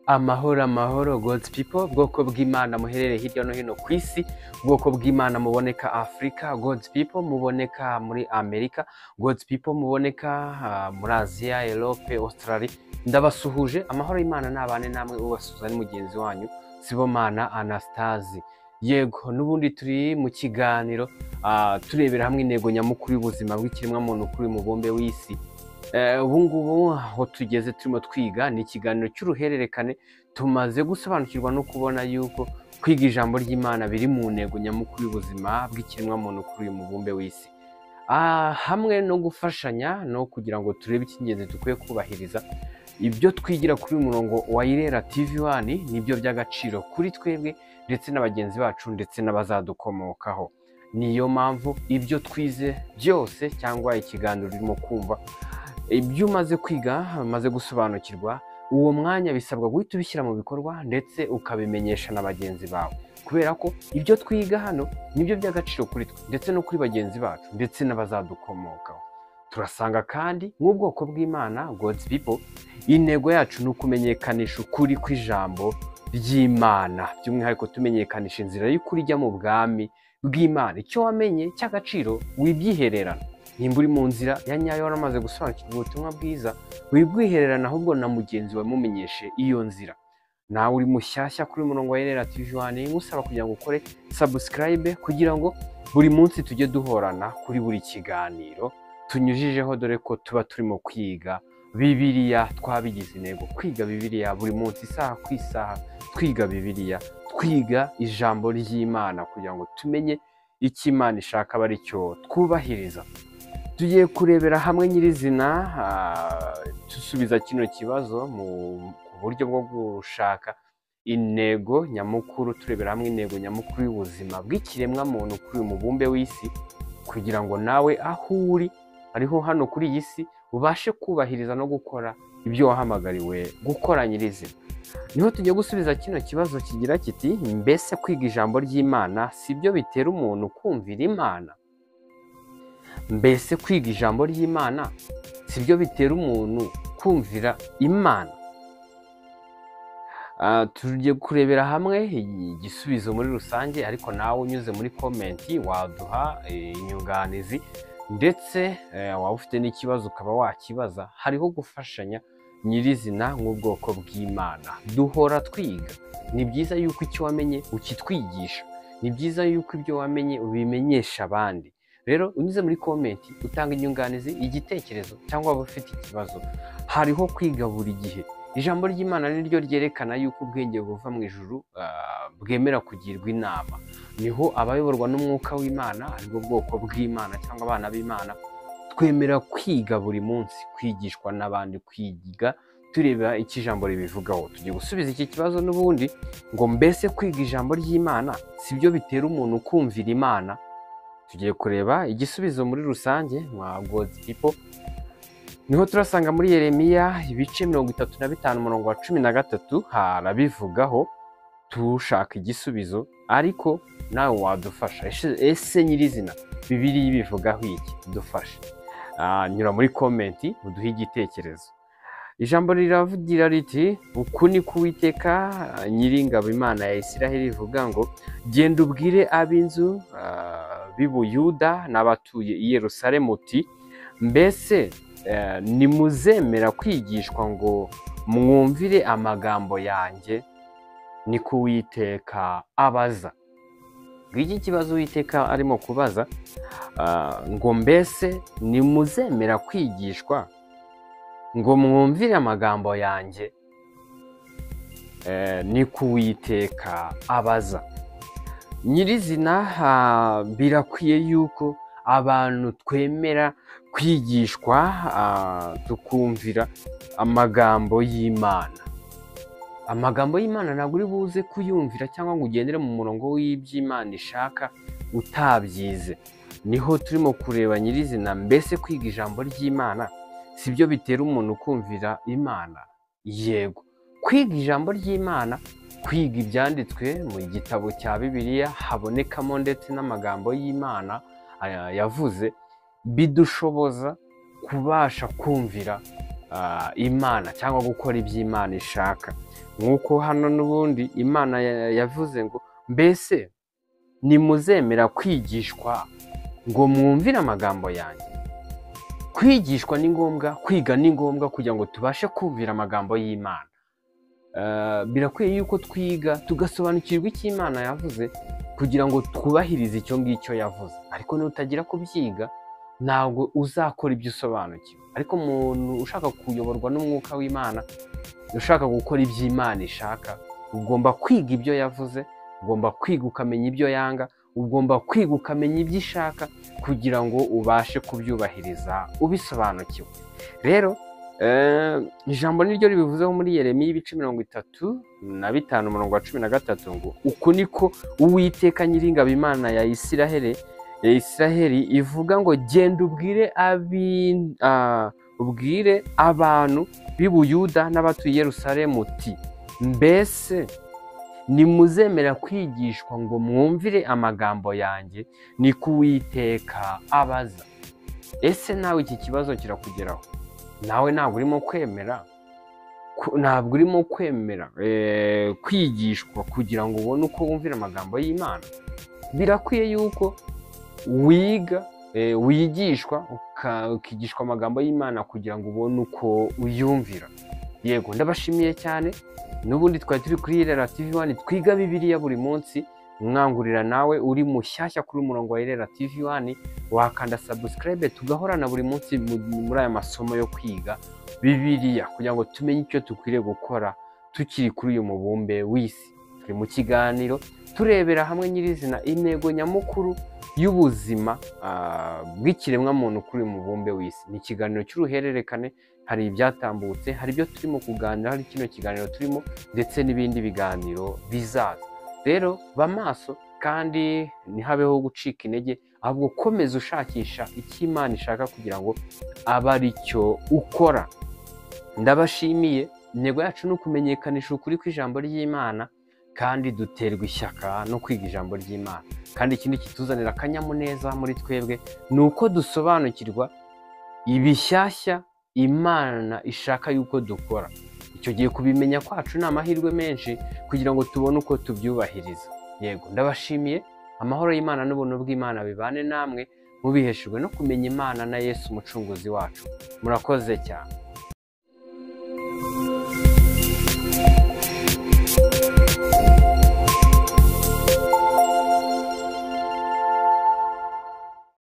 Amahoro amahoro God's people, bwoko bw'Imana muherereye hirya no hino ku isi, bwoko bw'Imana muboneka Afurika, God's people muboneka muri Amerika, God's people muboneka muri Aziya, Europe, Australia, ndabasuhuje. Amahoro y'Imana nabane namwe. Ubasuhuza ni mugenzi wanyu Sibomana Anastasi. Yego, n'ubundi turi mu kiganiro turebera hamwe intego nyamukuru y'ubuzima bw'ikiremwamuntu kuri uyu mubumbe w'isi. Ubu ngubu aho tugeze turimo twiga ni ikiganiro cy'uruhererekane. Tumaze gusobanukirwa no kubona yuko kwiga ijambo ry'Imana biri mu ntego nyamukuru y'ubuzima bw'ikiremwamuntu kuri uyu mubumbe w'isi, hamwe no gufashanya no kugira ngo turebe icy'ingenzi dukwiye kubahiriza. Ibyo twigira kuri uyu murongo wa Irera TV 1 nibyo by'agaciro kuri twebwe ndetse na bagenzi bacu ndetse n'abazadukomokaho. Niyo mpamvu ibyo twize byose cyangwa ikiganiro urimo kumva, ibyo umaze kwiga, umaze gusobanukirwa, uwo mwanya bisabwa guhita ubishyira mu bikorwa ndetse ukabimenyesha na bagenzi bawe, kubera ko ibyo twiga hano nibyo by'agaciro kuri twe ndetse no kuri bagenzi bacu ndetse n'abazadukomokaho. Turasanga kandi nk'ubwoko bw'Imana, God's people, intego yacu ni ukumenyekanisha ukuri kw'ijambo ry'Imana, by'umwihariko tumenyekanisha inzira y'ukuri ijya mu bwami bw'Imana. Icyo wamenye cy'agaciro wibyihererana. Nimba uri mu nzira ya nyayo, waramaze gusobanukirwa ubutumwa bwiza, wibwihererana, ahubwo na mugenzi wawe mumenyeshe iyo nzira. Nawe uri mushyashya kuri murongo wa Irera TV 1, ngusaba kugira ngo ukore subscribe kugira ngo buri munsi tujye duhorana kuri buri kiganiro tunyujijeho, dore ko tuba turimo kwiga Bibiliya. Twabigize intego kwiga Bibiliya buri munsi, isaha ku isaha, twiga Bibiliya, twiga ijambo ry'Imana kugira ngo tumenye icyo Imana ishaka aba aricyo twubahiriza. Tugiye kurebera hamwe nyirizina, dusubiza kino kibazo mu buryo bwo gushaka intego nyamukuru, turebera hamwe intego nyamukuru y'ubuzima bw'ikiremwamuntu kuri uyu mubumbe w'isi, kugira ngo nawe aho uri ariho hano kuri iyi si ubashe kubahiriza no gukora ibyo wahamagariwe gukora nyirizina. Niho tugiye gusubiza kino kibazo kigira kiti: mbese kwiga ijambo ry'Imana si byo bitera umuntu kumvira Imana? Mbese kwiga ijambo ry'Imana si byo bitera umuntu kumvira Imana? Tugiye kurebera hamwe igisubizo muri rusange, ariko nawe unyuze muri comment waduha inyunganizi, ndetse waba ufite n'ikibazo ukaba wakibaza. Hariho gufashanya nyirizina nk'ubwoko bw'Imana duhora twiga. Ni byiza yuko icyo wamenye ukitwigisha, ni byiza yuko ibyo wamenye ubimenyesha abandi. Rero unyuze muri comment utanga inyunganizi, igitekerezo, cyangwa waba ufite ikibazo. Hariho kwiga buri gihe. Ijambo ry'Imana ni ryo ryerekana yuko ubwenge buva mu ijuru bwemera kugirwa inama. Niho abayoborwa n'umwuka w'Imana, aribwo bwoko bw'Imana cyangwa abana b'Imana, twemera kwiga buri munsi, kwigishwa n'abandi, kwiga tureba icyo ijambo ribivugaho. Tugiye gusubiza iki kibazo n'ubundi ngo: mbese kwiga ijambo ry'Imana si byo bitera umuntu kumvira Imana? Tugiye kureba igisubizo muri rusange mwa God's people. Niho turasanga muri Yeremiya ibice 35 umurongo wa 13, harabivugaho tushaka igisubizo, ariko nawe wadufasha. Ese nyirizina Bibiliya ibivugaho iki? Dufashe, nyura muri comment uduhe igitekerezo. Ijambo riravugira riti: uku ni ko Uwiteka Nyiringabo Imana ya Isiraheli ivuga ngo genda ubwire ab'inzu b'i Buyuda n'abatuye i Yerusalemu uti mbese nimuzemera kwigishwa ngo mwumvire amagambo yanjye? Niko Uwiteka abaza. Ngiki kibazo Uwiteka arimo kubaza, ngo mbese nimuzemera kwigishwa ngo mwumvire amagambo yanjye? Niko Uwiteka abaza. Nyirizina birakwiye yuko abantu twemera kwigishwa, tukumvira amagambo y'Imana. Amagambo y'Imana ntabwo uri buze kuyumvira cyangwa ngo ugendere mu murongo w'iby'Imana ishaka utabyize. Niho turimo kureba nyirizina, mbese kwiga ijambo ry'Imana si byo bitera umuntu kumvira Imana? Yego, kwiga ijambo ry'Imana, kwiga ibyanditswe mu gitabo cya Bibiliya habonekamo ndetse n'amagambo y'Imana yavuze, bidushoboza kubasha kumvira Imana cyangwa gukora iby'Imana ishaka. Nk'uko hano n'ubundi Imana yavuze ngo mbese nimuzemera kwigishwa ngo mwumvire amagambo yanjye. Kwigishwa ni ngombwa, kwiga ni ngombwa kugira ngo tubashe kumvira amagambo y'Imana. Birakwiye yuko twiga tugasobanukirwa icyo Imana yavuze kugira ngo twubahirize icyo ngicyo yavuze. Ariko nutagira kubyiga ntabwo uzakora ibyo usobanukiwe. Ariko umuntu ushaka kuyoborwa n'umwuka w'Imana, ushaka gukora ibyo Imana ishaka, ugomba kwiga ibyo yavuze, ugomba kwiga ukamenya ibyo yanga, ugomba kwiga ukamenya ibyo ishaka kugira ngo ubashe kubyubahiriza ubisobanukiwe. Rero ijambo niryo ribivuzeho muri Yeremiya ibice 35 umurongo wa 13 ngo uku niko Uwiteka Nyiringabo Imana ya Isiraheli ivuga ngo genda ubwire ubwire abantu b'i Buyuda n'abatuye Yerusalemu uti mbese nimuzemera kwigishwa ngo mwumvire amagambo yanjye, niko Uwiteka abaza. Ese nawe iki kibazo kirakugeraho? Nawe ntabwo urimo kwemera, ntabwo urimo kwemera kwigishwa kugira ngo ubone uko wumvira amagambo y'Imana. Birakwiye yuko wiga, wigishwa, ukigishwa amagambo y'Imana kugira ngo ubone uko uyumvira. Yego, ndabashimiye cyane. N'ubundi twari turi kuri Irera TV 1 twiga Bibiliya buri munsi. Mwangurira nawe uri mushyashya kuri umurongo wa Irera TV 1 wakanda subscribe tugahorana buri munsi muri aya masomo yo kwiga Bibiliya kugira ngo tumenye icyo dukwiriye gukora tukiri kuri uyu mubumbe w'isi. Turi mu kiganiro turebera hamwe nyirizina intego nyamukuru y'ubuzima bw'ikiremwa muntu kuri uyu mubumbe w'isi. Ni ikiganiro cy'uruhererekane, hari ibyatambutse, hari ibyo turimo kuganira, hari kino kiganiro turimo ndetse n'ibindi biganiro bizaza. Rero ba maso kandi ntihabeho gucika intege, ahubwo komeza ushakisha icyo Imana ishaka kugira ngo abe ari cyo ukora. Ndabashimiye. Intego yacu ni ukumenyekanisha ukuri kw'ijambo ry'Imana, kandi duterwa ishyaka no kwiga ijambo ry'Imana. Kandi ikindi kituzanira akanyamuneza muri twebwe ni uko dusobanukirwa ibishyashya Imana ishaka yuko dukora. Icyo gihe kubimenya kwacu ni amahirwe menshi kugira ngo tubone uko tubyubahiriza. Yego, ndabashimiye. Amahoro y'Imana n'ubuntu bw'Imana bibane namwe, mubiheshejwe no kumenya Imana na Yesu umucunguzi wacu. Murakoze cyane.